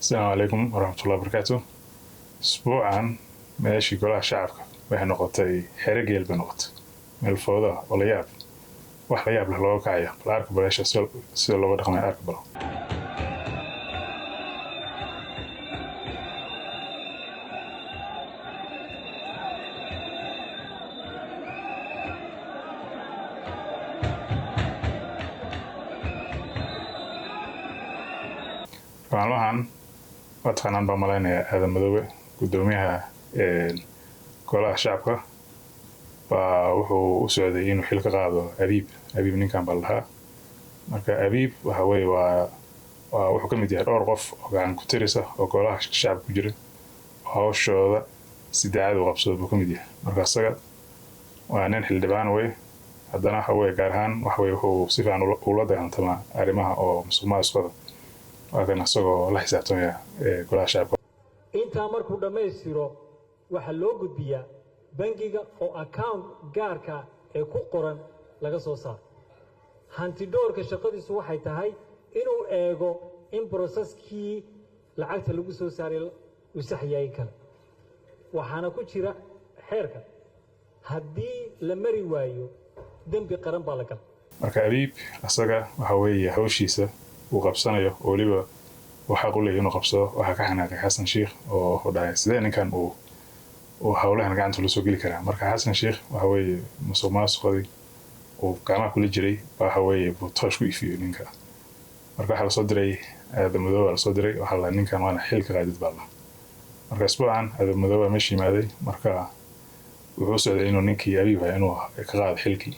Asalaamu calaykum waraxmatullahi wabarakaatu. Isbuucan meeshii golaha shacabka waxay noqotay xero geel bay noqotay, meel fooda oo la yaab, wax la yaab leh looga kacaya. Bal arka baleesha sida looga dhaqmay, arka balo. Maalmahan waa taqaanaan baa malaynayaa, Aadan Madoobe, guddoomiyaha golaha shacabka, baa wuxuu u socday inuu xil ka qaado Abiib. Abiib ninkan baa lahaa. Marka Abiib waxa weye waa wuxuu ka mid yahay dhowr qof oo gacan ku tirisa oo golaha shacabka ku jira oo hawshooda si daacad u qabsado buu ka mid yahay. Marka isaga waa nin xildhibaan wey, haddana waxa weye gaar ahaan waxa weye wuxuu si fiican ula dagaaltamaa arrimaha oo musuq maasuqada. Waa kan isagoo la xisaabtamaya golaha shacabka. Intaa markuu dhammaystiro, waxaa loo gudbiyaa bangiga oo account gaarka ee ku qoran laga soo saaro. Hantidhoorka shaqadiisu waxay tahay inuu eego in process-kii lacagta lagu soo saaray uu sax yahay kale. Waxaana ku jira xeerka, haddii la mari waayo, dembi qaran baa la gala. Marka Abiib asaga waxa weeye hawshiisa uu qabsanayo oo weliba uu xaq u leeyahay inuu qabsado, waxaa ka xanaaqay Xasan Sheikh oo wuxuu dhahay, sidee ninkan uu howlahan gacanta ula soo geli karaa? Marka Xasan Sheikh waxa weeye musuq maasuqadii uu gacmaha kula jiray baa waxa weeye buu toosh ku ifiyey ninka. Marka waxaa lasoo diray Aadan Madoobe, lasoo diray. Waxaa la ninkan waana xil ka qaadid baa la. Marka isbuucan Aadan Madoobe meesha yimaaday. Marka wuxuu socday inuu ninkii Abiib ahaa inuu ka qaado xilkii,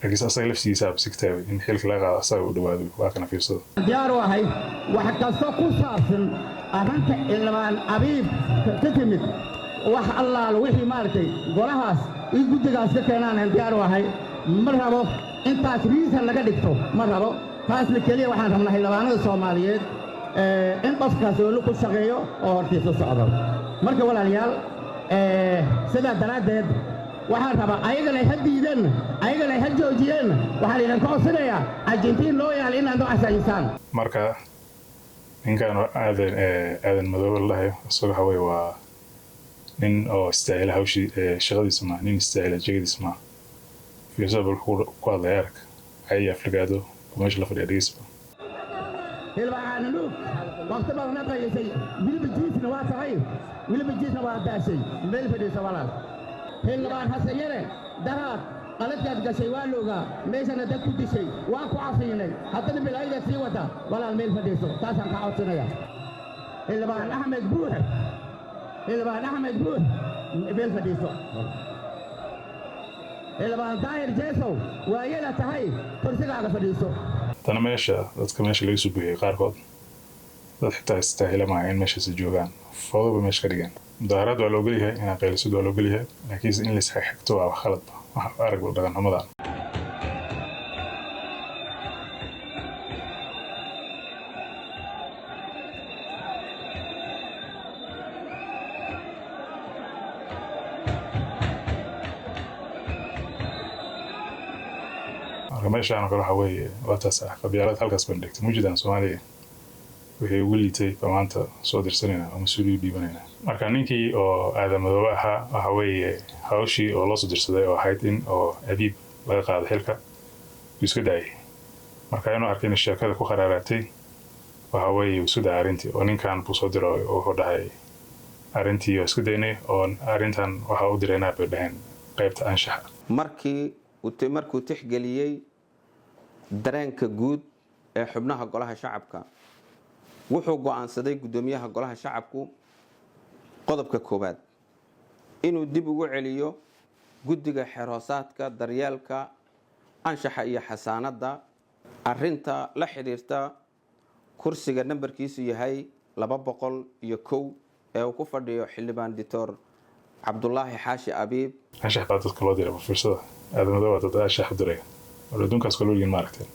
laakiinse asaga laftigiisa sigtaabay in xilka laga qaado asaga u dhawaado. Waa kana, fiirsada. Diyaar u ahay wax kasta ku saabsan arrinta xildhibaan Abiib ka timid. Wax allaalo wixii maaragtay golahaas iyo guddigaas ka keenaan aan diyaar u ahay. Ma rabo intaas reason laga dhigto, ma rabo taasna. Keliya waxaan rabnaa xildhibaanada Soomaaliyeed in qofkaas oo ku shaqeeyo oo hortiisa socdo. Marka walaalayaal, sidaa daraaddeed waxaan rabaa ayagana ha diideen, ayagana ha joojiyeen. Waxaan idinka codsanayaa argentiin loo yaal inaad noo casaysaan. Marka ninkan Aadan Madoobe la dhahayo, isaga waxa weye waa nin oo istaahila hawshii shaqadiisa maa, nin istaahila jegadiisa maa. Fiirsada bal wuxuu ku hadlaya, arag cay aflagaado oo meesha la fadhiya, dhegeysba. Hilbacaanuug waqti badan qayisay, weliba jiisna waa tahay, weliba jiisna waa daashay. Meel fadhiisa walaal. Xildhibaan Xasan Yare, daraad qaladkaad gashay waa loogaa, meeshana dad ku dishay, waa ku cafiinay, haddana bilaayadaad sii wada. Walaal, meel fadhiiso, taasaan kaa codsanaya. Xildhibaan Axmed Buux, Xildhibaan Axmed Buux, meel fadhiiso. Xildhibaan Daahir Jeesow, waayada tahay, kursigaaga fadhiiso. Haddana meesha dadka meesha laga soo buuxiyey qaarkood dad xitaa istaahila maaha in meeshaasi joogaan. Foodo bay meesha ka dhigeen. Mudaaharaad waa la ogolyahay, inaa qaylisid waa la ogolyahay, laakiinse in la isxigxigto waa khaladba. Wax arag bal dhaqan xumadan. Marka meeshaan oo kale waxa weeye waa taas ah qabyaalad halkaas baan dhigtay mujidan. Soomaaliya wixii ugu liitay baa maanta soo dirsanayna oo mas-uuliyad dhiibanayna. Marka ninkii oo Aadan Madoobe ahaa waxa weeye hawshii oo loo soo dirsaday oo ahayd in oo Abiib laga qaado xilka wuu iska daayay. Marka inuu arkay in sheekada ku kharaaraatay, waxa weeye wuu iska daayay arrintii oo ninkan buu soo diray oo wuxuu dhahay arrintii waa iska daynay oo arrintan waxaa u diraynaa bay dhaheen qaybta anshaxa. Markuu tixgeliyey dareenka guud ee xubnaha golaha shacabka, wuxuu go'aansaday guddoomiyaha golaha shacabku, qodobka koowaad, inuu dib ugu celiyo guddiga xeerhoosaadka, daryeelka anshaxa iyo xasaanadda arinta la xidhiirta kursiga nambarkiisu yahay 201 ee uu ku fadhiyo xildhibaan Doctor Cabdulaahi Xaashi Abiib. Anshax baa dadka loo diray. Fiirsada, Aadan Madoobe dad anshax u diray. War adduunkaas kaloo yihiin maaragtay.